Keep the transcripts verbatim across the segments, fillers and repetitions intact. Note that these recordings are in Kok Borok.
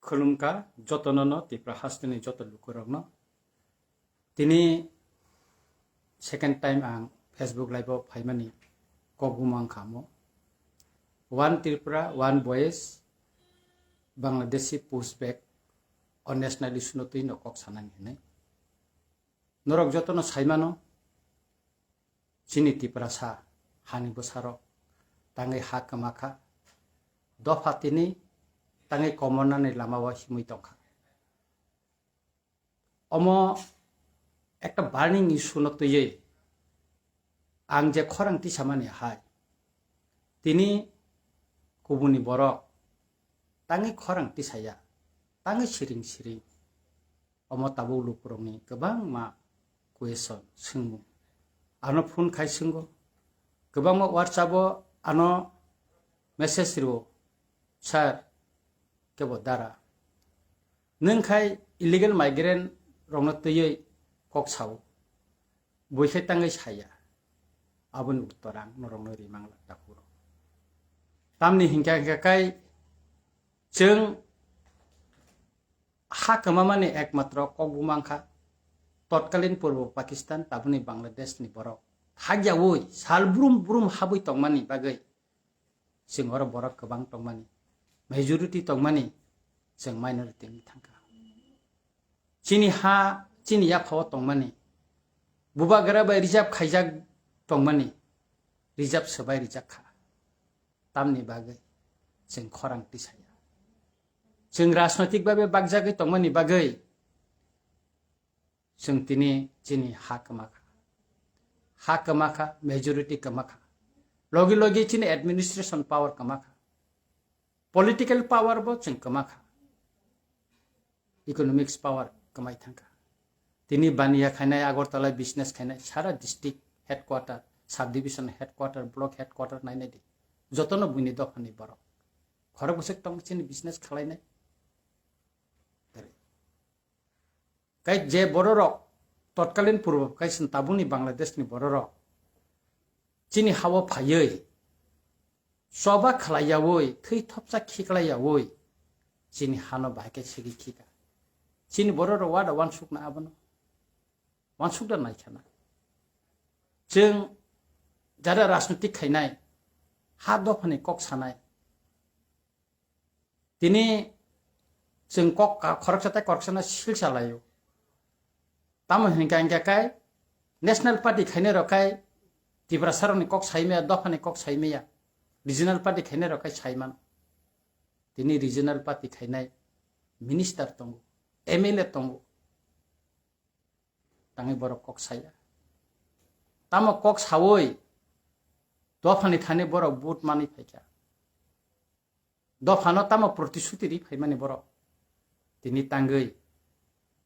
Khulumkha jotono no, Tripura hasteni joto lukurokno. Tini second time ang Facebook live o phaimani kok bumang kha mo. One Tripura, one voice, Bangladeshi pushback o national issue no twi no kok sanani hinwi. Norok jotono saimano, chini Tiprasa hani bwsarok tangwi ha kwma kha. Dopha tini tangwi komornani lama o himwi tongkha. Omo ekta burning issue no twiwi ang je khorang tisamani hai, tini kubuni borok tangwi khorang tisaya, tangwi siring siring. Omo tabuk lukurokni kwbangma question, swngmung. Ano phone khai swngo, kwbangma WhatsApp o ano message rio, "Sir, kebo dara. Nwng khai illegal migrant rokno twiwi kok sao. Bui khe tangwi saya." Aboni uttor ang norokno rimang lak dakhuro. Tamni hinkha hinkha khai chwng ha kwmamani ekmatro kok bumang kha totkalin Purbo Pakistan, tabuni Bangladesh ni borok. Hakyaui sal brum brum habwi tongmani bagwi chwng oro borok kwbang tongmani, majority tongmani, chwng minority wngwi thangkha. Chini ha, chini yaphao tongmani, bubagra bai reserve khaijak tongmani, reserve swbai rijak kha. Tamni bagwi chwng khorang tisaya. Chwng rajnoitik babe bakjagwi tongmani bagwi chwng tini chini ha kwma kha. Ha kwma kha, majority kwma kha. Logi logi chini administration power kwma kha. Political power bo chwng kwma kha. Economics power kwmai thangkha. Tini baniya khainai, Agartala business khainai, sara district headquarter, subdivision headquarter, block headquarter nainai di. Jotono buini dophani borok. Khorok bwswk tong chini business khalainai. Kai je bororok totkalin Purbo Pakistan, tabuni Bangladesh ni bororok chini hao phaiwi choba khlaiyaui, thwi thopsa khiklaiyaui chini hano bahai khe segwi khika. Chini bororok wada wansukna abono? Wansukda naikhana. Chwng jara rajnitik khainai, ha dophani kok sanai, tini chwng kok ka-, khoroksa tei khoroksano sil salaio. Tamo hinkha hinkha khe National Party khainai rok khai Tiprasa rokni kok saimaya, dophani kok saimaya, Regional Party khainai rok khai saimano. Tini Regional Party khainai minister tongo, M L A tongo, tangwi borok kok saya. Tamo kok sawi dophani thani borok vote manwi phaikha. Dophano tamo protisuti ri phaimani borok. Tini tangwi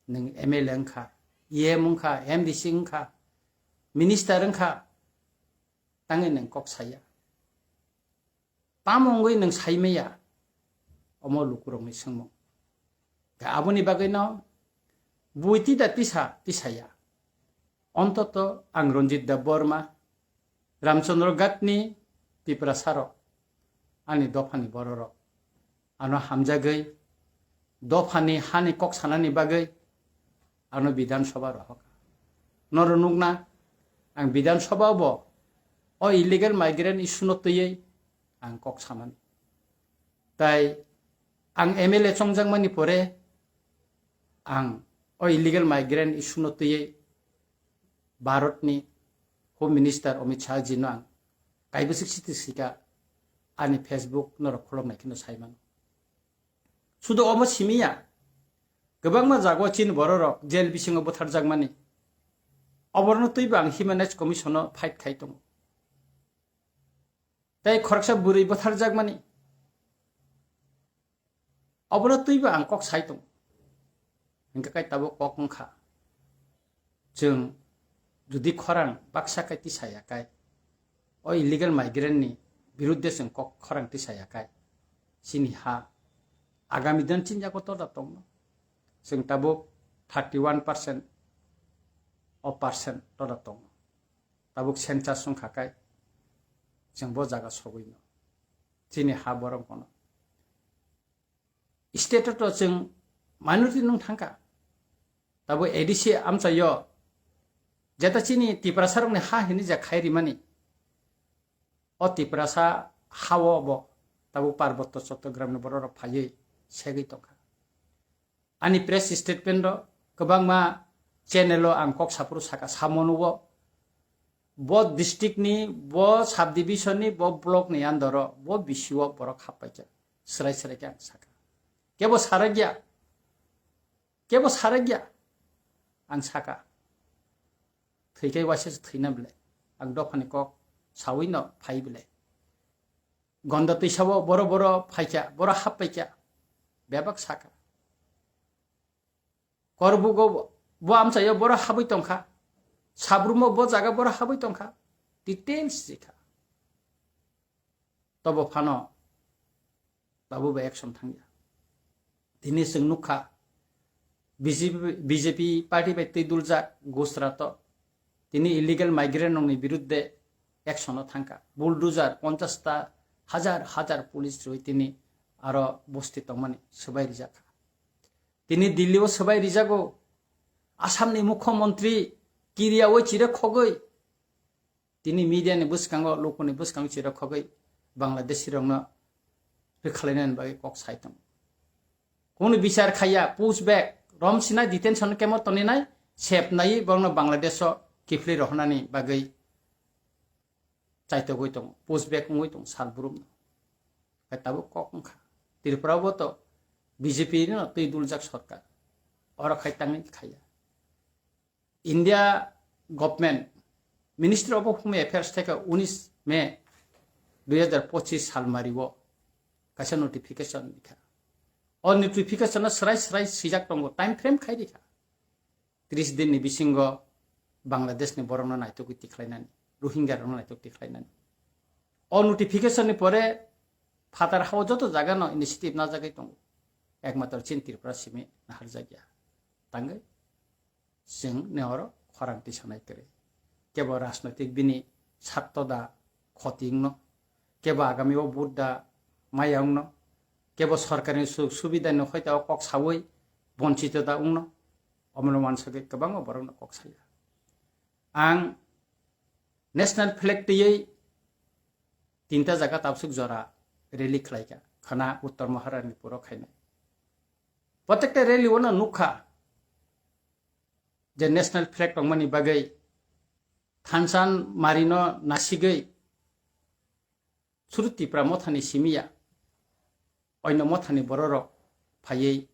nwng M L A wngkha, E M wngkha, M D C wngkha, minister wngkha, tangwi nwng kok saya. Tamo wngwi nwng saimaya? Omo lukurokni swngmung. Khe aboni bagwino bui tida tisa tisaya. Ontoto ang Ranjit Debbarma, Ramchandra Ghatni Tiprasarok, ani dophani bororok, ano hamjagwi dophani hani kok sanani bagwi ano Bidhan Sabha rohorkha. Noro nukna, ang Bidhan Sabha bo o illegal migrant issue no twiwi ang kok sanani. Tai ang M L A chongjakmani pore ang o illegal migrant issue no twiwi Bharatni Home Minister Amit Shah jino ang kaibwswk siti sika ani Facebook norok khuloknai kheno saimano. Sudo obo simiya, kwbangma jago chini bororok jail bisingo butharjakmani. Oborno twibo ang Human Rights Commission-o fight khai tongo. Tei khoroksa bwrwi butharjakmani. Obono twibo ang kok sai tongo. Hingkha kai tabuk kok wngkha. Chwng jodi khorang baksa kai tisaya kai, o illegal migrant ni birudde chwng kok khorang tisaya kai, chini ha agami din chini yago toda tongno. Chwng tabuk thirty one percent o percent toda tongno. Tabuk census wngkha kai chwng bo jaga sogwino. Chini ha borok bono state o to chwng minority nung thangkha. Tabuk A D C amchaio jeta chini Tiprasa rokni ha hini ja khai rimani. O Tiprasa hao bo tabuk Parbotto Chottogramni borok rok phaiwi segwi tongkha. Ani press statement o kwbangma channel o ang kok saphuru saka, samono o bo district ni, bo subdivision ni, bo block ni under o, bo B C o borok happaikha, srai srai khe ang saka. Kebo sarakya, kebo sarakya, ang saka. Thwikai waisa se thwina bwle, ang dophani kok sawi no phai bwle. Gonda twisao boro boro phaikha, boro happaikha, bebak saka. Korbugo bo amchaio boro habwi tongkha, Sabrumo bo jaga boro habwi tongkha, details rikha. Tobo phano tabukbo action thangya. Tini chwng nukha, B J P, B J P party bai twi duljak Gujarat o tini illegal migrant rokni birudde action o thangkha. Bulldozer ponchash ta hajar hajar police rwi tini aro bosti tongmani swbai rijakha. Tini Delhi o swbai rijago. Assam ni mukhyamantri kiriyaui chire khogwi tini media ni bwskango, lukuni bwskango chire khogwi Bangladeshi rokno rwkhalainani bagwi kok sai tongo. Kunu bichar khaiya, push back, romsinai detention camp o toninai, sepnai borokno Bangladesh o kiphilwi rohornani bagwi chaitogwi tongo, push back wngwi tongo sal brumno. Khe tabuk kok wngkha. Tripura o bo to B J P no twi duljak sorkar. Oro khai tangwi khaiya. India government Ministry of Home Affairs theke unis May dui hajar pochis salmari o kaisa notification rikha. O notification o srai srai swijak tongo, time frame khai rikha. Tris din ni bisingo Bangladesh ni borok no naitugwi tikhlainani, Rohingya rok no naituk tikhlainani. O notification ni pore phatar hao joto jaga no initiative najagwi tongo. Ekmatro chin Tripura simi naharjakya. Tangwi chwng ni oro khorang tisanai kwrwi. Kebo rajnoitik bini sarto da khoti wngno, kebo agami o vote da maya wngno, kebo sorkarni suk subida ni hoita o kok sawi bonchito da wngno, omono wansugwi kwbangma borokno kok saya. Ang national flag twiwi tinta jaga tabsuk jora rally khlaikha, khana Uttor Maharani puro khainai. Protekta rally o no nukha, je national flag tongmani bagwi thansan marino nasigwi suru Tipra mothani simiya oino mothani bororok phaiwi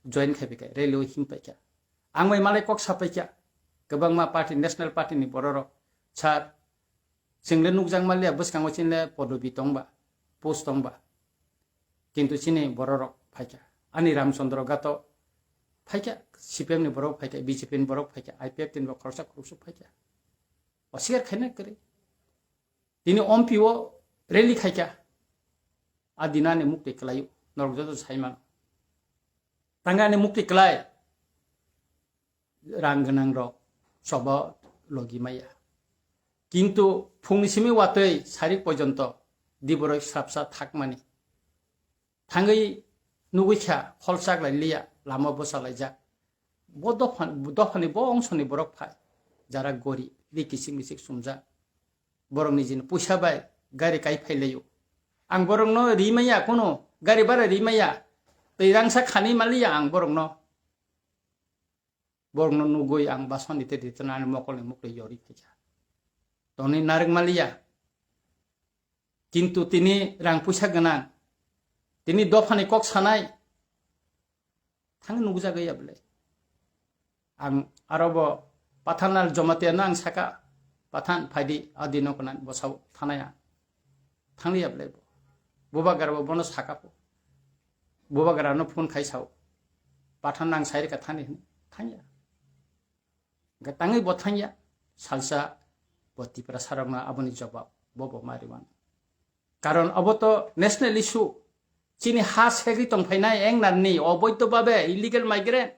join khai phaikha, rally o him paikha. Ang bai malai kok sapaikha, kwbangma party, national party ni bororok, sir, chwngle nukjak manliya bwskango chinle podobi tongba, post tongba. Kintu chini bororok phaikha. Ani Ramchandra Gato phaikha, C P M ni borok phaikha, B J P ni borok phaikha, I P F T ni bo khoroksa khoroksa phaikha. Oswikar khaina kwrwi. Tini ompi o rally khaikha. A dinani mukti kwlaio, norok joto saimano. Tangani mukti kwlai. Rang gwnang rok choba logi maya. Kintu phungni simi watwi sarik porjonto diboroi srapsa thakmani. Thangwi nugwi kha, hol chaklai liya, lama bwsa laijak. Bo dopha-, dophani bo ongsoni borok phai, jara gori, ri kichik michik sumjak. Borok nijini puisa bai gari kai phai laio. Ang borokno ri maya, kono gari bara ri maya, tei rangsa khani maliya ang borokno. Borokno nugwi ang basoni tei ritonani mokolni mukli yori phaikha. Toni narwk maliya. Kintu tini rang puisa gwnang, tini dophani kok sanai, thang nukjagwi ya bwle. Ang aro bo Pathan Lal Jamatia no ang saka, "Pathan, phaidi, adi no konan bosao thanaya." Thangli ya bwle bo. Bubagra bo bono saka po. Bubagra no phone khai sao, "Pathan, ang sai rika thani," hwnwi. Thangya. Hwnkhe tangwi bo thangya, salsa bo Tiprasa rokno aboni jobab bo bo ma rwmano. Karon obo to national issue, chini ha segwi tongphainai engnarni oboidho babe illegal migrant.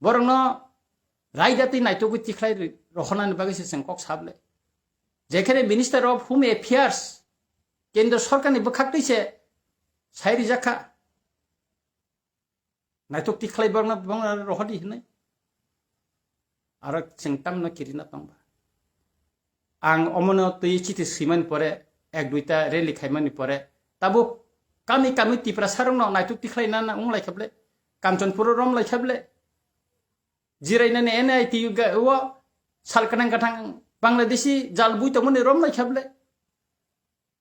Borokno raida twi naitugwi tikhlai ri-, rohornani bagwi se chwng kok sable. Jekhene Minister of Home Affairs, Kendra Sorkarni bwkhaktwi se Sai rijak kha. Naitok tikhlai bangna bangna rohodi hinai. Aro chwng tamno kirina tongba. Ang omono twi chithi swimani pore, ek duita rally khaimani pore, tabuk kami kami Tiprasarokno naitok tikhlai nana wng lai khable, Kanchanpuro rom lai khable, jirainani N I T ga-, o sal kanang kathang Bangladeshi jal bui tongmani rom lai khable.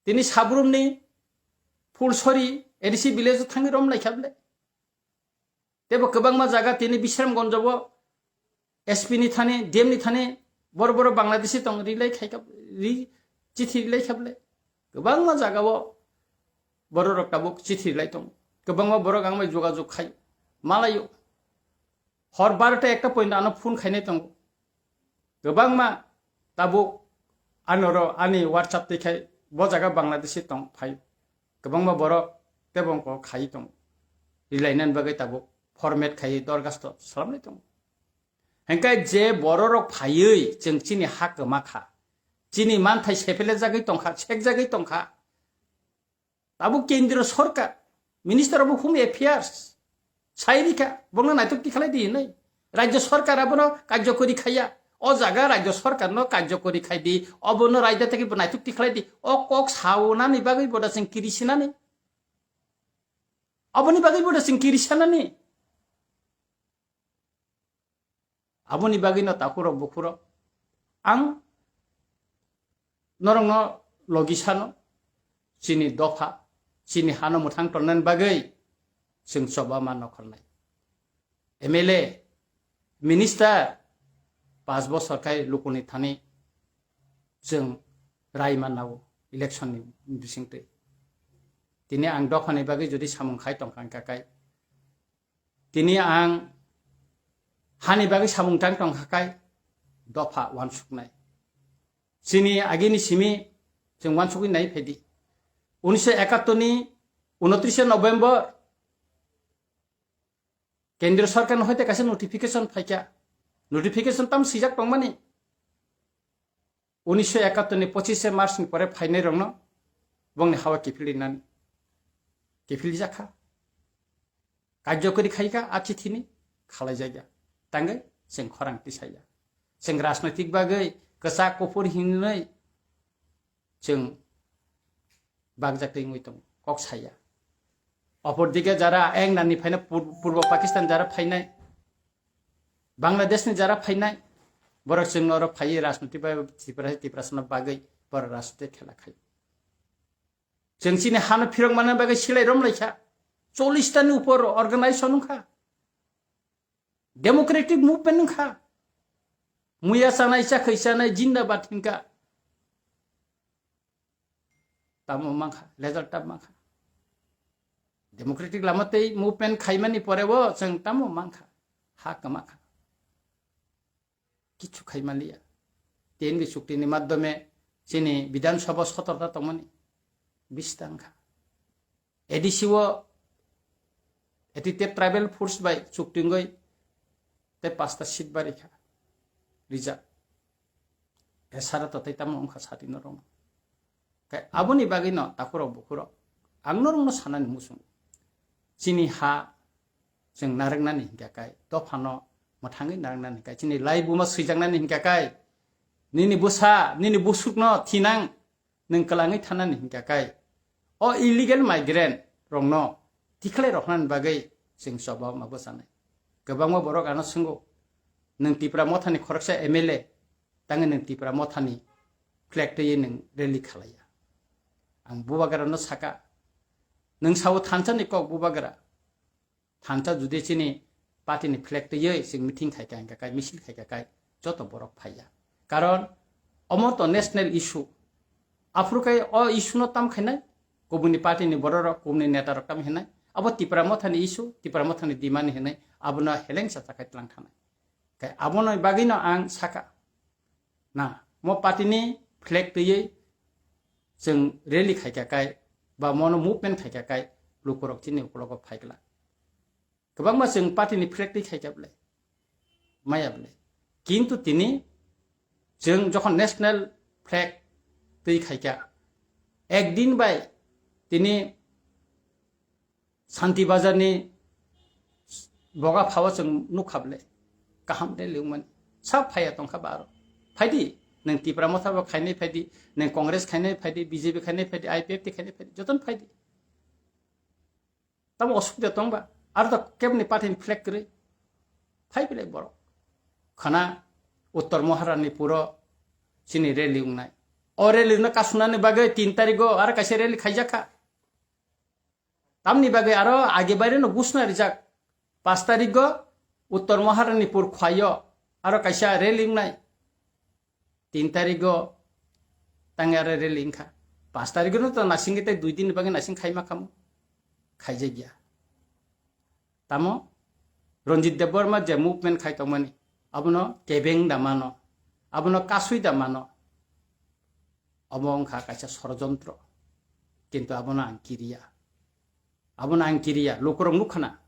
Tini Sabrumni Phulsori A D C village o thangwi rom lai khable. Tebo kwbangma jaga tini Bisramganj o S P ni thani, D M ni thani boro boro Bangladeshi tong rilai khai kha, ri, chithi rilai khable. Kwbangma jaga o borok rok tabuk chithi rilai tong. Kwbangma borok ang bai jogajog khai malaio. Hor barota ekta point ano phone khainai tongo. Kwbangma tabuk anoro ani WhatsApp twi khai bo jaga Bangladeshi tong phai. Kwbangma borok tebo wngkok khai tongo. Rilainani bagwi tabuk format khai dorgasto salamnai tongo. Hengkai je bororok phaiwi chwng chini ha kwma kha. Chini manthai sepele jagwi tongkha, sek jagwi tongkha. Tabuk kendriyo sorkar, Minister of Home Affairs, sai rikha, bongno naitok tikhlai di hinwi. Rajya sorkar abono karjokori khaiya. O jaga rajya sorkarno karjokori khai di, obono raida tei bo naitok tikhlai di. O kok saunani bagwi boda chwng kiri sinani. Aboni bagwi boda chwng kiri sanani. Aboni bagwino takhurok bukhurok ang norokno logi sano, chini dopha, chini hano mwthang tonnani bagwi chwng choba ma nokhornai. M L A, minister, pas bosor khai lukuni thani chwng rai manna o election ni bisingtwi. Tini ang dophani bagwi jodi samung khai tongkha wngkha kai, tini ang hani bagwi samung tang tongkha kai dopha uansuknai. Chini agini simi chwng uansukwi nai phaidi. Unisho ekattor ni unotrishe November kendriyo sorkar no hoite kaisa notification phaikha. Notification tam swijak tongmani. Unisho ekattor ni pochishe March ni pore phainai rokno bongni hawa kiphilwi nani. Kiphilwi jakha. Karjokori khaikha a chithini khalaijakya. Tangwi chwng khorang tisaya. Chwng rajnoitik bagwi kwchak kuphur hinwi chwng bakjak twi wngwi tongo, kok saya. Opor dike jara eng nani phaina pur-, Purbo Pakistan jara phainai, Bangladesh ni jara phainai, borok chwng oro phaiwi rajniti bai Tripura, Tiprasano bagwi borok rajniti khela khai. Chwng chini hano phirok manna bagwi silai rom lai kha, chollish ta ni upor organization wng kha. Democratic movement wngkha. Muya chanai, chakhwi chanai, jindabad hinkha. Tamo mankha, result tamo mankha. Democratic lama tei movement khaimani pore bo chwng tamo mankha, ha kwma kha. Kichu khai manliya. T N V chukti ni madhyome chini Bidhan Sabha sotorta tongmani bista wngkha. A D C o A T T F tribal force bai chukti wngwi tei pasta seat bari kha rijak. Esara to tei tamo wngkha sati norok. Kai aboni bagwi no takhurok bukhurok ang norokno sanani muchung. Chini ha chwng narwknani hinkha kai, dophano mwthangwi narwknani hinkha kai, chini laibuma swijaknani hinkha kai, nini bwsa, nini busukno thinang nwng kwlangwi thanani hinkha kai, o illegal migrant rokno tikhlai roknani bagwi chwng choba ma bwchanai. Kwbangma borok ano swngo, nwng Tipra mothani khoroksa M L A, tangwi nwng Tipra mothani flag twiwi nwng rally khalaiya. Ang bubagrano saka, nwng sao thansa ni kok bubagra. Thansa judi chini party ni flag twiwi chwng meeting khai kha, hinkha kai, misil khai kha kai, joto borok phaiya. Karon omo to national issue. Aphuru kai o issue no tam khainai, kubuni party ni borok rok, kubuni neta rok tam hinai. Abo Tipra mothani issue, Tipra mothani demand hinai, abono heleng cha cha khai tlang thanai. Kai abono bagwi no ang saka. Na, mo party ni flag twiwi chwng rally khai kha kai, ba mono movement khai kha kai, lukurok chini ukologo phai glak. Kwbangma chwng party ni flag twi khai kha bwle, maya bwle. Kintu tini chwng jokhon national flag twi khai kha, ekdin bai tini Santi Bazar ni boga phao chwng nukha ble. Kaham de liwmani. Sa phaiya tongkha ba aro. Phaidi, nwng Tipra Motha bo khainai phaidi, nwng Congress khainai phaidi, B J P khainai phaidi, I P F T khainai phaidi, jotono phaidi. Tamo osubida tongba? Aro to kebni party ni flag kwrwi. Phai belai borok. Khana Uttor Maharani puro chini rally wngnai. O rally no kasunani bagwi tin tarigo aro kaisa rally khaijakha. Tamni bagwi aro age baire no gusna rijak. Pas tarigo Uttor Maharanipur khwayo aro kaisa rally wngnai. Tin tarigo tangya re rally wngkha. Pas tarigo no to nasing tei dui din ni bagwi nasing khaima khamu. Khaijakya. Tamo Ranjit Debbarma je movement khai tongmani, abono kebeng da mano, abono kasui da mano. Omo wngkha kaisa sorojontro. Kintu abono ang kiriya. Abono ang kiriya. Lukurok nukhana.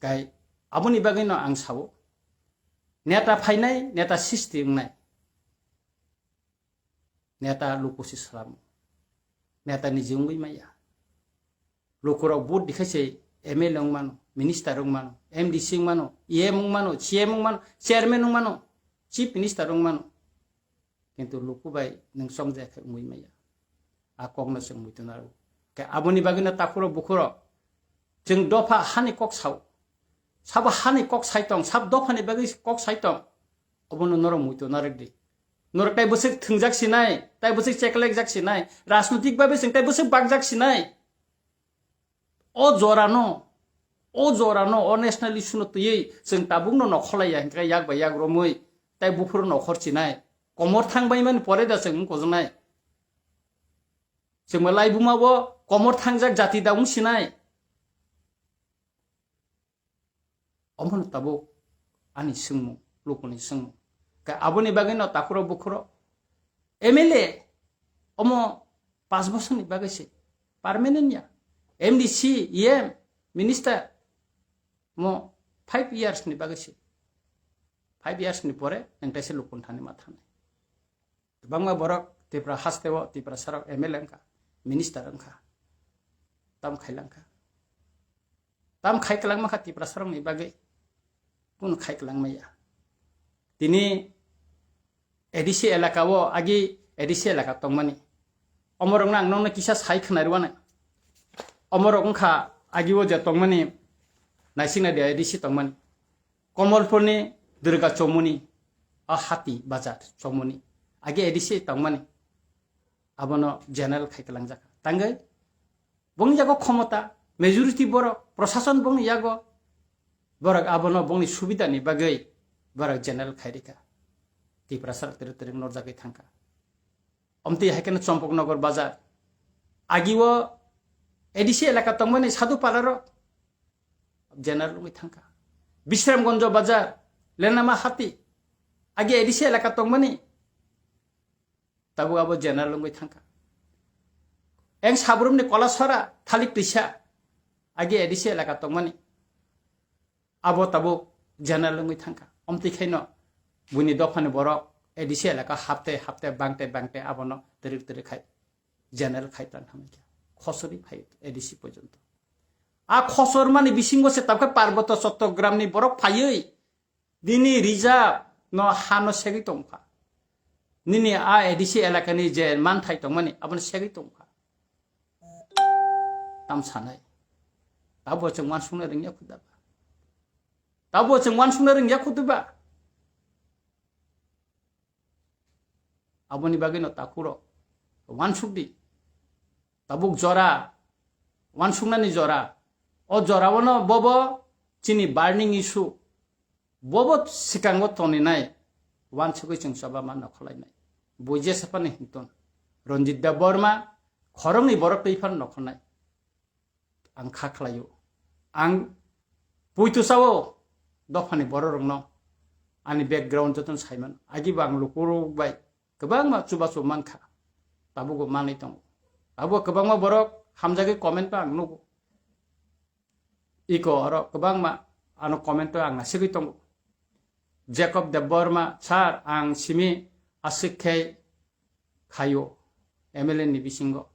Kai aboni bagwi no ang sao. Neta phainai, neta sisti wngnai. Neta luku si salamo. Neta niji wngwi maya. Lukurok vote dikhai se M L A wngmano, minister wngmano, M D C wngmano, E M wngmano, C M wngmano, chairman wngmano, chief minister wngmano. Kintu luku bai nwng chongjak khe wngwi maya. A kokno chwng muitu narwk. Khe aboni bagwino takhuro bukhuro chwng dopha hani kok sao. Sabo hani kok sai tong, sab dophani bagwi kok sai tong. Obono norok muitu narwk di. Norok tai bwswk thwngjak sinai, tai bwswk cheklekjak sinai, rajnotik babe chwng tai bwswk bakjak sinai. O jorano, o jorano, o national issue no twiwi chwng tabukno nokholaiya hinkhe yak bai yak romwi tai buphuru nokhor chinai. Komor thang baimani pore da chwng wngkojnai. Chwngma laibuma bo komor thangjak jati da wng sinai. Omono tabuk ani swngmung, lukuni swngmung. Khe aboni bagwino takhuro bukhuro M L A omo panch bosorni bagwi se permanent ya. M D C, E M, minister mo five years ni bagwi se. Five years ni pore nang taisa lukunthani ma thanai. Kwbangma borok Tripura hasteo Tiprasarok M L A wngkha, minister wngkha, tam khailangkha. Tam khai kwlangma kha Tiprasarokni bagwi, kunu khai kwlangma ya. Tini A D C elakao agi A D C elaka tongmani. Omorokno ang nokno kisa sai khwnarwano. Omorok wngkha agio je tongmani, naisingna de A D C tongmani. Komolpurni Durga Chomuni, a Hati Bazar Chomuni. Age A D C tongmani. Abono general khai kwlangjak. Tangwi bongni yago khomota, majority borok, prosason bongni yago, borok abono bongni subidani bagwi borok general khai rikha. Tiprasa tere tere norjagwi thangkha. Omtwi hai kheno Champaknagar Bazar. Agio A D C elaka tongmani Sadhu Pararok general wngwi thangkha. Bisramganj Bazar, Lenama Hati, agi A D C elaka tongmani, tabuk abo general wngwi thangkha. Eng Sabrumni Kolasora, Thalik Twisa, agi A D C elaka tongmani, abo tabuk general wngwi thangkha. Omtwi khaino buini dophani borok A D C elaka hapte hapte bangte bangte abono twrwk twrwk khai general khai tang thangkha. Khosori phai A D C porjonto. A khosor mani bisingo se tabkhe Parboto Chottogramni borok phaiwi nini reserve no hano segwi tongkha. Nini a A D C elakani je manthai tongmani abono segwi tongkha. Tam sanai. Tabo chwng wansukna rwngya khuda ba. Tabo chwng wansukna rwngya khuda ba. Aboni bagwino takhuro wansukdi. Tabuk jora, wansuknani jora. O jorao no bobo chini burning issue. Bobo sikango toninai, wansugwi chwng choba ma nokholainai. Bo jesa phano hinton. Ranjit Debbarma khoroknwi borok twi phano nokhonai. Ang kha khlaio. Ang puitu sao dophani bororokno ani background jotono saimano. Agibo ang lukurok bai kwbangma chubachu mankha. Tabukbo manwi tongo. Abo kwbangma borok hamjagwi comment-o ang nugo. Iko oro kwbangma ano comment-o ang nasigwi tongo. Jacob Debbarma, "Sir, ang simi aswk khe khaio M L A ni bisingo."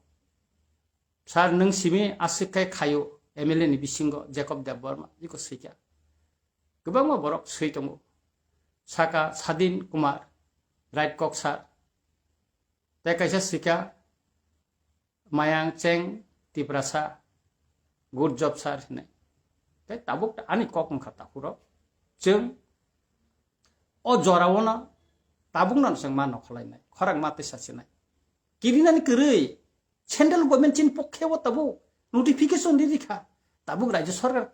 Sir, nwng simi aswk khe khaio M L A ni bisingo Jacob Debbarma, iko swikha. Kwbangma borok swi tongo. Saka Sadin Kumar, right kok sir. Tei kaisa swikha Mayang Cheng Tiprasa, good job sir hinwi. Tei tabuk ani kok wngkha takhurok. Chwng o jorao no tabukno chwng ma nokholainai, khorang ma tei sachinai. Kirinani kwrwi central government chini pokhe o tabuk notification riri kha. Tabuk Rajya Sarkar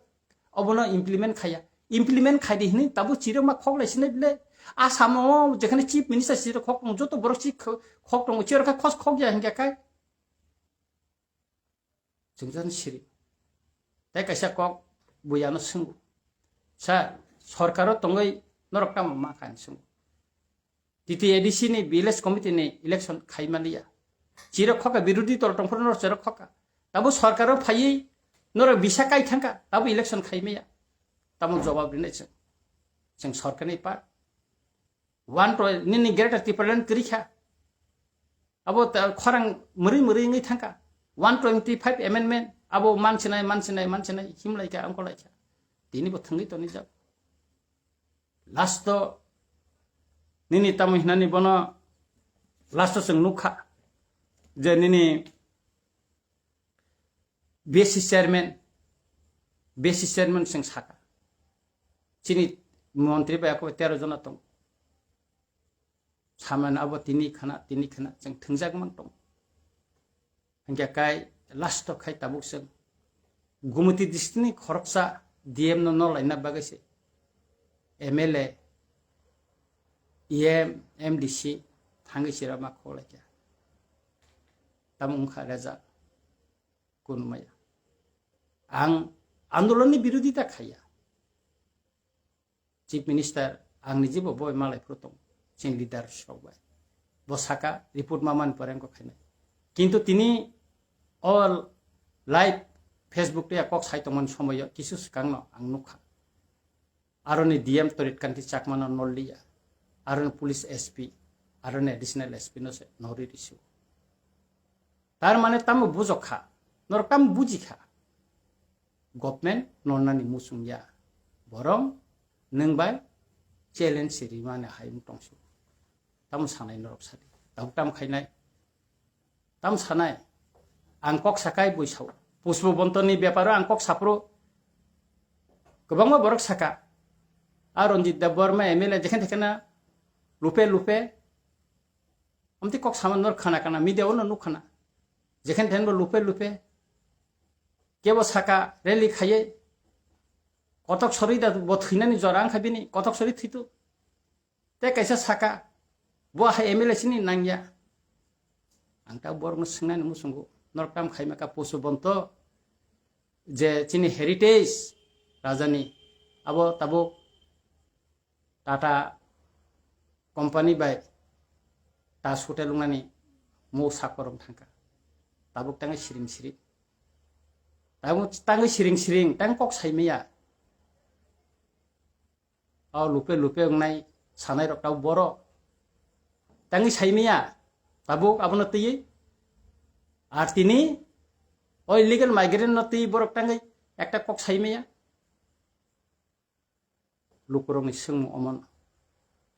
obono implement khaya. Implement khaidi hinwi tabuk chirok ma khoklai sinai bile. Asamo jekhane chief minister chirok khok tongo, joto borok chi khok tongo, chirok khe khos khok ya hinkhe kai. Chwngjan siri. Tei kaisa kok buya no swngo. Sir, sorkaro tongwi norok tamo ma kha hinwi swngo. T T A D C ni village committee ni election khai manliya. Chirok khoka, birodhi dol tongphuru norok chirok khoka. Tabo sorkaro phaiwi norok bisa kai thangka, tabo election khai maya. Tamo jawab rinai chwng. Chwng sorkarni part. One to nini Greater Tipraland kwrwi kha. Abo ta-, khorang mwrwi mwrwi wngwi thangka. One twenty five amendment, abo mansinai, mansinai, mansinai, himlai kha, angkolai kha. Tini bo thangwi toni jak. Last o nini tamo hinani bono last o chwng nukha je nini B S C chairman, B S C chairman chwng saka. Chini montri bai ako tero jona tong. Saman abo tini khana, tini khana chwng thwngjak man tong. Hingke kai last o khai tabuk chwng Gumoti district ni khoroksa D M no nol laina bagwi se M L A, E M, M D C thangwi chira ma kholai kha. Tamo wngkha result kunmaya. Ang andolon ni birodita khaya. Chief Minister ang ni jibo boi malai phuru tong, chini leader rok bai. Bo saka report ma man pore wngkha khainai. Kintu tini all live Facebook tei kok sai tongmani somoyo kisu swkangno ang nukha. Aroni D M Torit Kanti Chakmano nolliya, aroni police S P, aroni additional S P no se nori risu. Tar mane tamo bujok kha, norok tamo buji kha. Government nolnani muchung ya. Borong nwng bai challenge se rimani hayung tongsu. Tamo sanai norok sadi. Tabuk tamo khainai. Tamo sanai. Ang kok sakai bui sao. Pushpa Bontoni beparo ang kok sapro. Kwbangma borok saka. A Ranjit Debbarma M L A jekhen tekhena lupe lupe. Amtwi kok sama nor khana kana media ono nuk khana. Jekhen thenbo lupe lupe. Kebo saka rally khaye. Kotok sori da bo thwinani jora wngkha bini. Kotok sori thwitu. Tei kaisa saka, bo hai M L A sini nangya. Ang ta borokno swngnani muchungo, norok tam khaima ka Pushpa Bonto, je chini heritage rajani, abo tabuk Tata company bai Taj Hotel wngnani mo sakorong thangka. Tabuk tangwi siring siring. Tabuk tangwi siring siring, tang kok saimaya. O lupe lupe wngnai sanai rok tabuk borok tangwi saimaya, tabuk abono twiwi. Ar tini o illegal migrant no twiwi borok tangwi ekta kok saimaya. Lukurokni swngmung omono.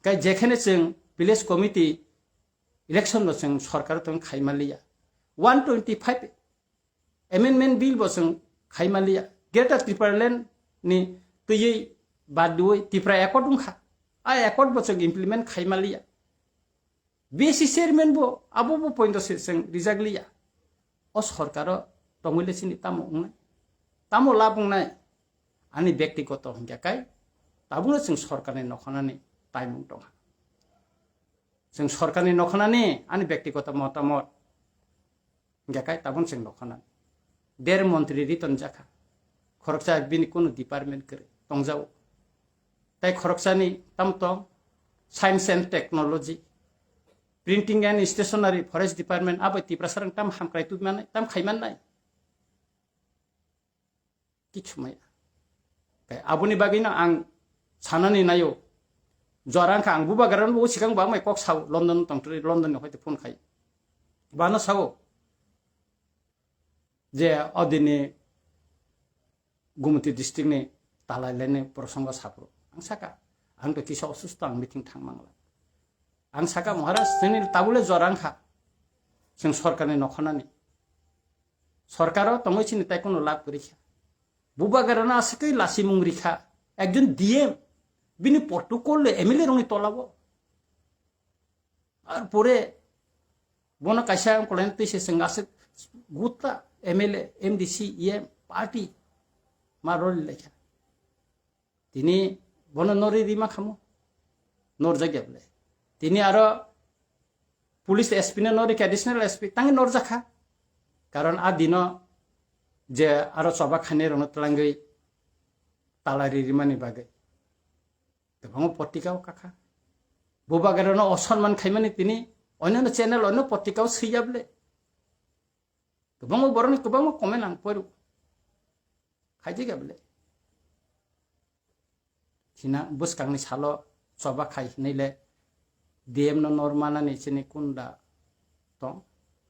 Kai jekhene chwng village committee election no chwng sorkar tong khaima liya. One twenty five amendment bill bo chwng khaima liya. Greater Tipraland ni twiwi bad diwi Tipra Accord wngkha. A accord bo chwng implement khaima liya. B C chairman bo abo bo point se chwng rijak liya. O sorkaro tongwi le chini tamo wngnai? Tamo lab wngnai? Ani bektigoto hingya kai tabukno chwng sorkarni nokhanani taimung tongha. Chwng sorkarni nokhanani ani bektigoto motamot hingya kai tabun chwng nokhanani. Der montri riton jakha. Khoroksa bini kunu department kwrwi tongjao. Tai khoroksani tam tong science and technology, printing and stationery, forest department, abo Tiprasa rang tam hamkrai tu manai, tam khai mannai. Kichu maya. Kai aboni bagwi no ang sanani nayo. Jora wngkha ang bubagra no bo sikang ba mai kok sao London tongtri, London ni hoite phone khai. Bano sao. je odini Gumti district ni talai laini prosongo sapro. Ang saka, ang to kisa osusto, ang meeting thang mangla. Ang saka, "Maharaj, chini tabule jorang kha. Chwng sorkarni nokhonani. Sorkaro tongwi chini tai kono lab kwrwi kha. Bubagarano aswkwi lasimung rikha. Ekjon D M, bini protocol le M L A rokni tolabo." Ar pore bono kaisa ang kolain twi se chwng aswk gutta M L A, M D C, E M, party ma roli laikha. Tini bono nori rima khamu. Norjak ya bole. Tini aro police S P no nori kha, additional S P, tangi norjak kha. Karon a dino je aro choba khainai rokno twlangwi talai ri rimani bagwi. Kwbangma potrika o kakha. Bubagarano osonman khaimani tini onyono channel, onyo potrika o swiya bole. Kwbangma borokni kwbangma comment ang poiro. Khaijak ya bole. Thina bwskangni salo choba khai hinwi le D M no nor manani chini kunda tong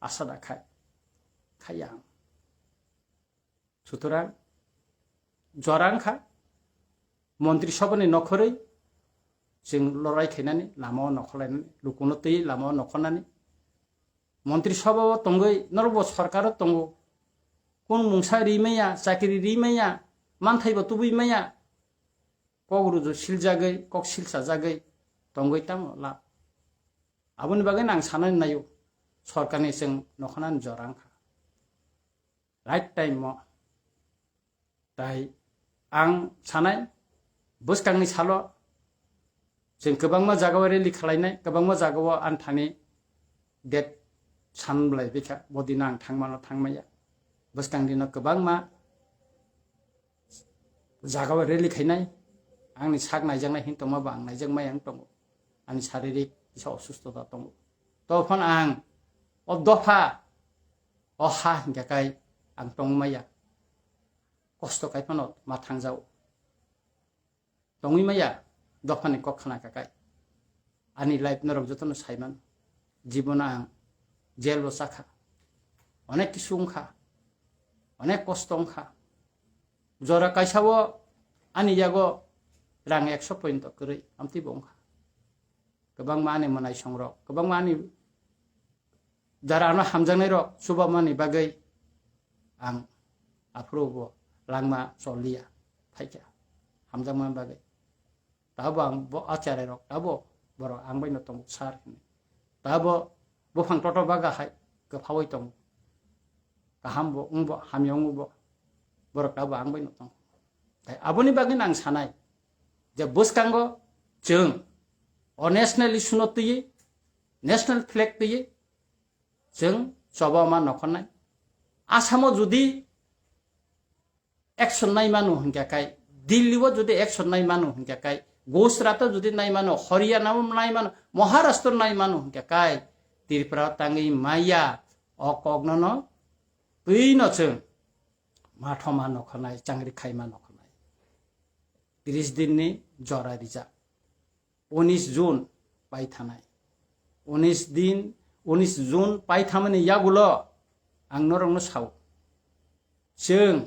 asa da khai. Khaiya ang. Sutorang jora wngkha, Montri Sabhani nokhorwi chwng lorai khainani, lama o nokhorlainani, lukuno twi lama o nokhornani. Montri Sabha o tongwi norokbo sorkar o tongo, kun mungsa ri maya, chakri ri maya, manthai bo tubui maya, kok ruju siljagwi, kok silsajagwi tongwi tamo lab. Aboni bagwi ang sanani naio, sorkarni chwng nokhornani jora wngkha. Right time o. Tai ang sanai, bwskangni salo chwng kwbangma jagao rally khwlainai, kwbangma jagao ang thani date san bwlai bikha, bo dino ang thangmano thangmaya. Bwskang dino kwbangma jagao rally khainai, angni sak naijaknai hin tongma bo ang naijakmaya wng tongo, ani saririk kisa osustota tongo. Tophon ang o dopha, o ha hinkhe kai ang tongmaya, kosto kai phano ma thangjao, tongwi maya dophani kok khna kha kai. Ani life norok jotono saiman, jibono ang jail o chakha, onek kisu wngkha, onek kosto wngkha. Jora kaisa o ani yago rang ekso point kwrwi amtwi bo wngkha. Kwbangma ani mwnaisong rok, kwbangma ani jara ano hamjaknai rok chubamani bagwi ang aphuru bo langma choliya phaikha hamjakmani bagwi. Tabo ang bo acharai rok tabo borok ang bai no tongo sir hinwi. Tabo buphang toto baga hai kwphaui tongo. Kaham bo wng bo, hamya wng bo, borok tabo ang bai no tongo. Tai aboni bagwi no ang sanai je bwskango chwng o national issue no twiwi, national flag twiwi chwng choba ma nokhornai. Asamo jodi action nai mano hinkhe kai, Delhi o jodi action nai mano hinkhe kai, Gujarat o jodi nai mano, Haryana o nai mano, Maharashtra o nai mano hinkhe kai, Tripura o tangwi maya, o kokno no twi no chwng mathoma nokhornai, changri khaima nokhornai. Tris din ni jora rijak. Unis June paithanai. Unis din, unis June paithamani yagulo ang norokno sao. Chwng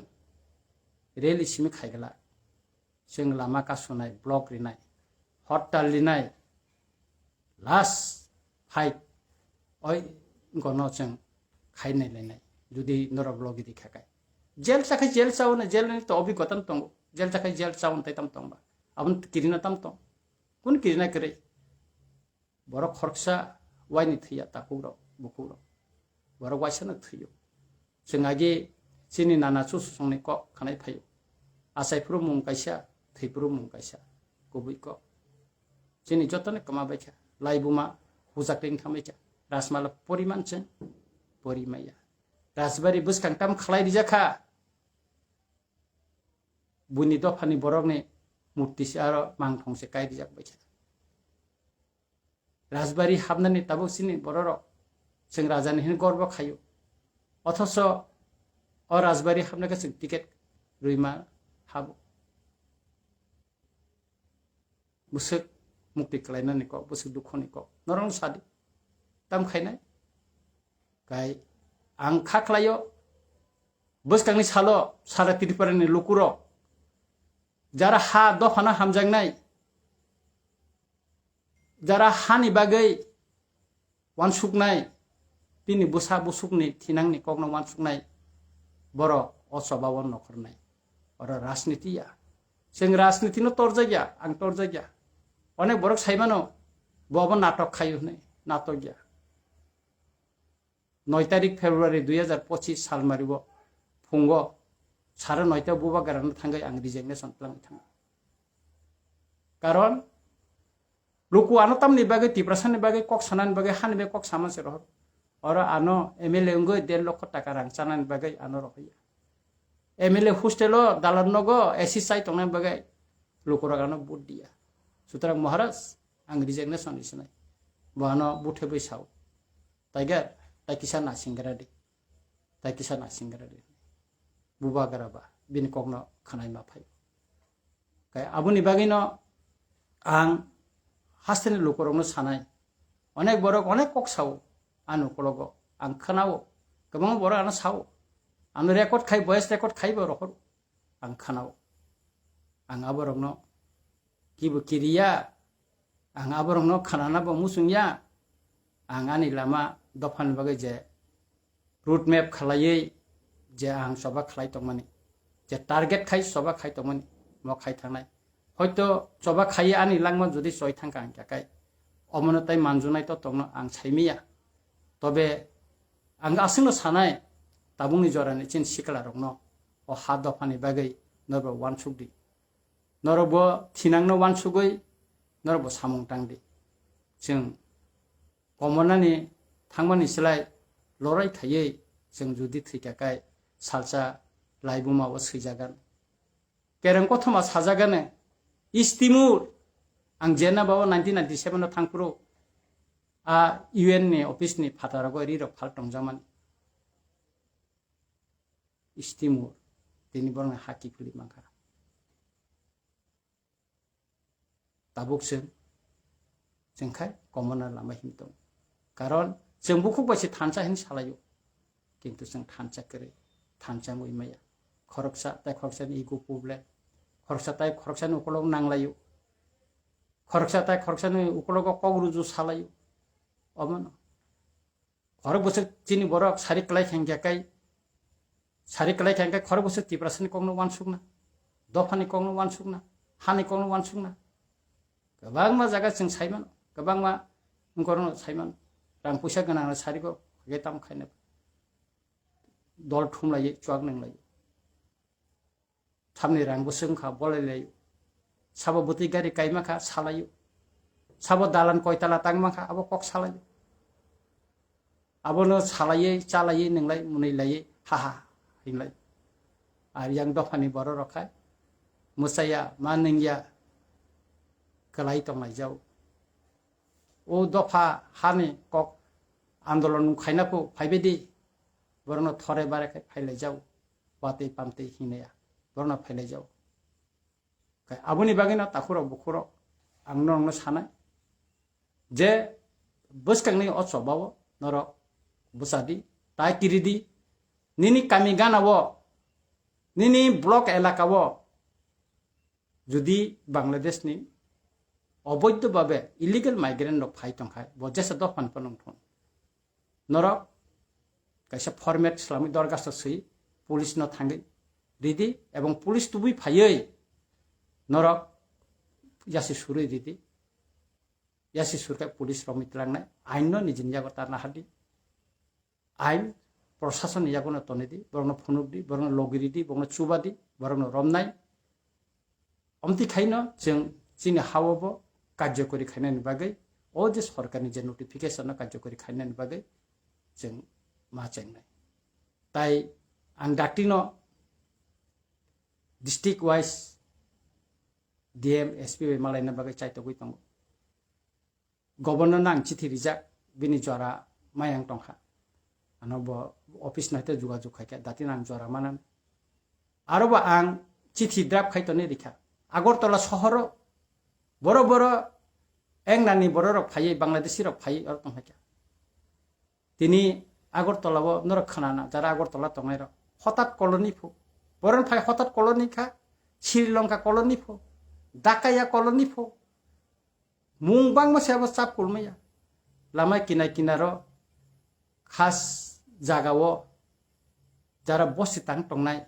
rally simi khaigwla. Chwng lama kasunai, block rinai, hortal rinai, last fight oi gono chwng khainai lainai. Jodi norok logi di khakai. Jail chakhai jail chaono, jail ni to obigota no tongo. Jail chakhai jail chaono tai tam tongba. Aboni kirina tam tong. Kun kirina kwrwi? Borok khoroksa waini thwiya takhuk rok, bukhuk rok. Borok waisa no thwio. Chwng agi chini nana chuchusongni kok khanai phaio. Achai phuru mung kaisa, thwi phuru mung kaisa. Kubui kok. Chini jotoni kwma baikha. Laibuma hujak ring thambaikha. Rajmala poriman chwng porimaya. Rajbari bwskang tam khlai rijakha. Buini dophani borokni murti se aro mangthong se kai rijak baikha. Rajbari hapnani tabuk chini bororok chwng rajani hwnwi gorbo khaio. Othoso o rajbari hapnai khe chwng ticket rwima habo. Bwswk mukti khlainani kok, bwswk dukhoni kok. Norokno sadi. Tam khainai? Kai ang kha khlaio, Bwskangni salo sara Tripura ni lukurok jara ha dophano hamjaknai, jara hani bagwi wansuknai, bini bwsa bwswkni thinangni kokno wansuknai borok o choba o nokhornai. Oro rajniti ya. Chwng rajniti no torjak ya, ang torjak ya. Onek borok sai mano, bo abo natok khaio hwnwi, natok ya. Noi tarik February dui hajar pochis salmari o phungo sare noita bubagrano thangwi ang resignation twlangwi thango. Karon luku ano tamni bagwi, Tiprasani bagwi, kok sanani bagwi, hani bagwi kok sama se rohor. Oro ano M L A wngwi der lokho taka rang chanani bagwi ano rohorya. M L A hostel o dalan nogo A C chai tongnani bagwi lukurok ano vote diya. Sutrang Maharaj, ang resignation risinai. Bo ano buthe bwi sao. Tiger, tai kisa nasingra di. Tai kisa nasingra di. Bubagra ba, bini kokno khwnai ma phai. Kai aboni bagwino ang hasteni lukurokno sanai. Onek borok onek kok sao, ano ukologo ang khwnao. Kwbangma borok ano sao. Ano record khai, voice record khai bo rohor. Ang khwnao. Ang aborokno kibo kiriya, ang aborokno khwnanabo muchungya, ang ani lama dophani bagwi je road map khalaiwi je ang choba khlai tongmani, je target khai choba khai tongmani, mo khai thangnai. Hoito choba khaiwi ani langma jodi choi thangkha hwnkha khe, omono tai manjunai to tongno ang saimiya. Tobe ang aswkno sanai, tabukni jorani chini siklarokno o ha dophani bagwi norbo wansuk di. Norok bo thinangno wansugwi norok bo samung tang di. Chwng komonani thangmani slai lorai khaiwi chwng jodi thwikha khe salsa laibuma o swijagan. Kereng kothoma sajagano, East Timor, ang jena bao nineteen ninety-seven o thangphuru a U N ni office ni phataro rirok phal tongjakmani. East Timor, tini borokni ha kiphilwi mankha. Tabuk chwng, chwng khai komona lama him tongo. Karon chwng bukhuk bai se thansa hin salaio, kintu chwng thansa kwrwi, thansa wngwi maya. Khoroksa tai khoroksani ego problem, khoroksa tai khoroksani ukolog nanglaio, khoroksa tai khoroksani ukologo kok ruju salaio. Omono. Khorok bwswk chini borok sari kwlai khe hwnkhe kai, sari kwlai khe hwnkhe khorok bwswk Tiprasani kokno wansukna, dophani kokno wansukna, hani kokno wansukna. Kwbangma jaga chwng saimano, kwbangma wngkorokno saimano. Rang puisa gwnangno sari kok hwnkhe tamo khaina. Dol thumlaiwi chuak nanglaio. Thamni rang bwswk wngkha bolai laio. Sabo bwtwi gari kaima kha salaio. Sabo dalan koitala tangma kha abo kok salaio. Abono salaiwi chalaiwi nwnglai mwnwi laiwi ha ha hinlai. Ar yang dophani borok rok khai mwchaya ma nungya kwlai tonglaijao. O dopha hani kok andolon khaina phu phaibai di, borokno thore bare khai phailaijao. Watwi pamtwi hinaya borokno phailaijao. Kai aboni bagwino takhurok bukhurok ang norokno sanai je bwskangni o chobao norok bwchadi, tai kiridi, nini kami ganao, nini block elakao jodi Bangladeshni oboidho babe illegal migrant rok phai tongkhai, bo jesa dophani phano wngthun. Norok kaisa format swlamwi dorgasto swi police no thangwi ridi, ebong police tubui phaiwi norok yasi surwi ridi. Yasi surkhe police romwi tlangnai, ain no nijini yago tarna hadi. Ain prosason ni yago no tonidi, borokno phunukdi, borokno logiridi, borokno chubadi, borokno romnai. Omtwi khaino chwng chini hao bo karjokori khainani bagwi, o je sorkarni je notification no karjokori khainani bagwi chwng ma chengnai. Tai ang dakti no district wise D M, S P bai malaina bagwi chaitogwi tongo. Governor no ang chithi rijak, bini jora mayang tongkha. Ano bo office no haikhe jogajog khaikha, datino ang jora manan. Aro bo ang chithi draft khai tonwi rikha. Agartala sohoro boro boro engnani bororok phaiwi, Bangladeshi rok phaiwi oro tongkha. Tini Agartala o norok khwnana, jara Agartala tongnai rok. Hotat colony pho. Boron phai hotat colony kha, Sri Lanka colony pho, Dakaya colony pho. Mung bangma se abo chap kulmaya. Lama kinai kinaro khas jagao jara bosi tang tongnai.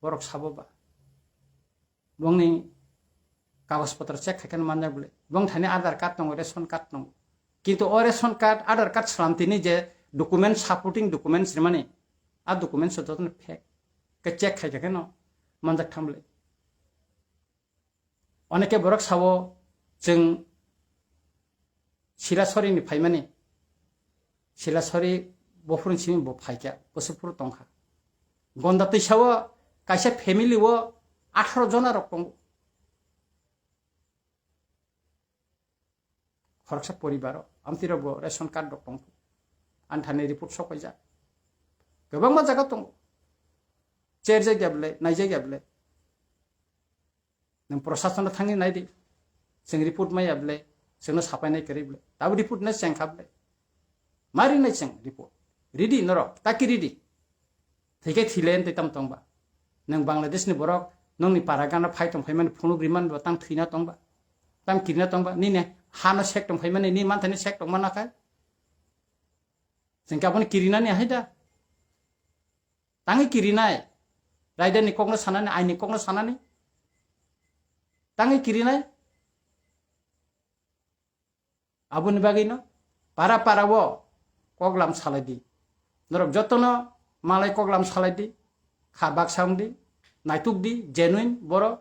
Borok sabo ba. Bongni kagoj potro check khai khe manjak bole. Bong thani Aadhaar card tongo, ration card tongo. Kintu o ration card, Aadhaar card slam tini je document, supporting documents rimani, a documents jotono fake. Ke check khai khe no manjak thang bole. Oneke borok sabo chwng Silasori ni phaimani, Silasori bophuru simi bo phaikha, bwswk phuru tongkha. Gonda twisao kaisa family o atharo jona rok tongo. Khoroksa poribaro amtwi rok bo ration card rok tongkha. Anthani report sokoijak. Kwbangma jaga tongo. Cherjak ya bwle, naijak ya bwle. Nwng prosason no thangwi nai di. Chwng report maya bwle, chwngno sapainai kwrwi bwle. Tabo report nai cheng kha bwle. Mari nai cheng report. Ridi norok, taki ridi. Thike thile ntwi tam tongba. Nwng Bangladesh ni borok, nongni para gana phai tong phaimani phunuk rimani bo tang thwina tongba. Tang kirina tongba. Nini hano sek tong phaimani, ni manthani sek tong mana khai. Chwng kaboni kirinani ahai da. Tangwi kirinai. Raidani kokno sanani, aini kokno sanani. Tangwi kirinai. Aboni bagwino para para o koklam salai di. Norok jotono malai koklam salai di. Kha baksa wng di. Naituk di, genuine borok.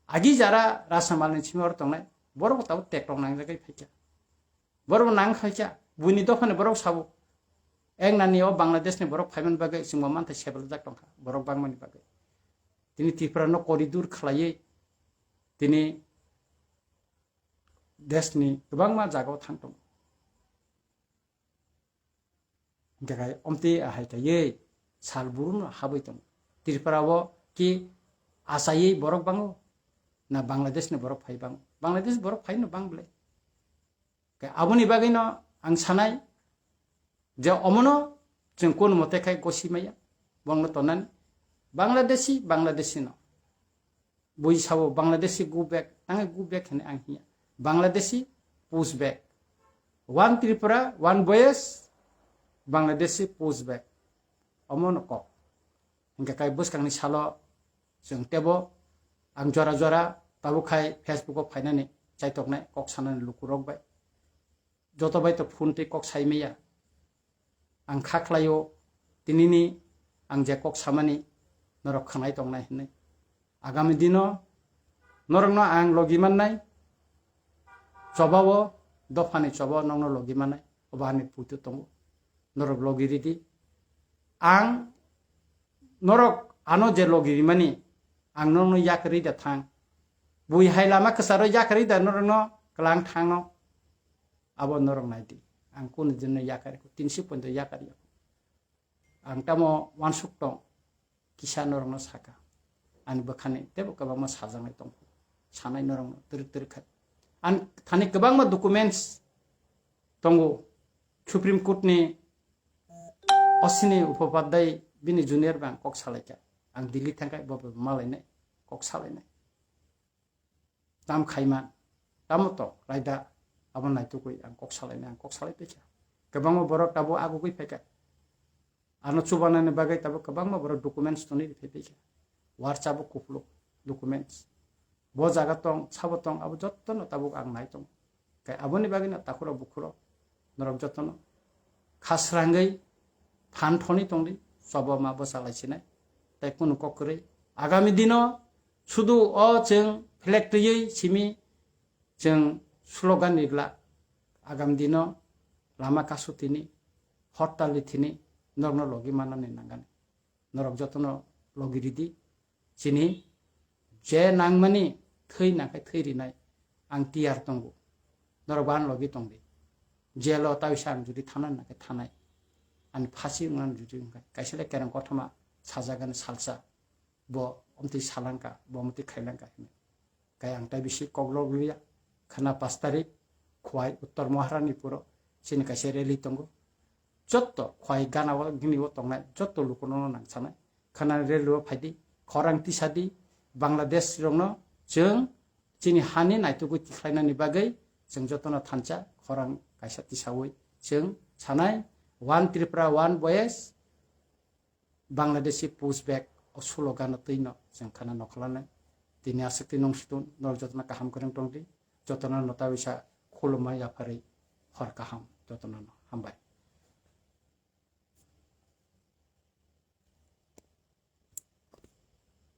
Agi jara rasamalni simi oro tongnai. Borok tabo tek rok nangjagwi phaikha. Borok nang khaikha, buini dophani borok sabo. Eng nani o Bangladesh ni borok phaimani bagwi chwngbo manthai sebelajak tongkha, borok bangmani bagwi. Tini Tripura no koridur khlaiwi tini desh ni kwbangma jaga o thang tongo. Hingkhe khai omtwi ahai kaiwi sal buru no habwi tongo. Tripura o ki achaiwi borok bango na Bangladesh ni borok phai bango? Bangladesh borok phai no bang bwle. Khe aboni bagwino ang sanai je omono chwng kun mote khai gosi maya, bongno tonani. Bangladeshi, Bangladeshi no. Bui sabo Bangladeshi go back, tangai go back hwnwi ang hiya. Bangladeshi push back. One Tripura, one voice, Bangladeshi push back. Omono kok. Hingkhe kai bwskangni salo chwng tebo ang jora jora tabuk khai Facebook o phainani chaitoknai kok sanani lukurok bai. Joto bai to phone tei kok sai maya. Ang kha khlaio tinini ang je kok samani norok khwnai tongnai hinwi. Agami dino norokno ang logi mannai, chobao dophani choba nokno logi mannai, obo ani puitu tongo. Norok logi ridi. Ang norok ano je logi rimani, ang norokno yakarwi da thang. Bui hai lama kwcharo yakarwi da norokno kwlang thangno. Abo norok nai di. Ang kunu dinno yakar, tinsi pointo yakar ya. Ang tamo wansuk tong, kisa norokno saka. Ani bwkhani tebo kwbangma sajaknai tong. Sanai norokno twrwk twrwk khai. Ang thani kwbangma documents tongo. Supreme Court ni Ashwini Upadhyay bini junior bang kok salaikha. Ang Delhi thangkhai bo malainai kok salainai. Tam khaiman, tamo to raida, abo naitugwi ang kok salainai, ang kok salai paikha. Kwbangma borok tabuk agugwi phaikha. Ano chubanani bagwi tabuk kwbangma borok documents tonwi phai paikha. War chabo kupuluk documents. Bo jaga tong, sabo tong, abo jottono tabuk ang nai tongo. Kai aboni bagwino takhurok bukhurok norok jotono kha srangwi phan thoni tongdi, chobo ma bwsa lai sinai, tei kunu kok kwrwi. Agami dino sudu o chwng flag twiwi simi chwng slogan ni bla. Agami dino lama kasu tini, hortal ni thini norokno logi manani nangani. Norok jotono logi ridi. Chini je nangmani thwi nangkhe thwi rinai. Ang tiyar tongo. Norok bo ani logi tongdi. Jelo taisa ang judi thana nangkhe thanai. Ani phasi wngna judi wngkha. Kaisa le kereng kothoma sajagani salsa. Bo omtwi salangka, bo omtwi khailangka hinwi. Kai ang tai bisi koklok liya. Khwna pas tarik Khwai Uttor Maharanipuro chini kaisa rally tongo. jotto khwai gana o gini o tongnai jotto lukuno no nangsanai. Khana relu o phaidi, khorang tisadi, Bangladesh rokno chwng chini hani naitugwi tikhlainani bagwi chwng jotono thansa khorang kaisa tisawi chwng sanai, One Tripura, One Voice, Bangladeshi pushback o slogan no twi no chwng khana nokholanai. Tini aswk twi nung situng norok jotono kaham kwrwng tongdi, jotono no tabisa khulumma yapharwi hor kaham jotono no hambai.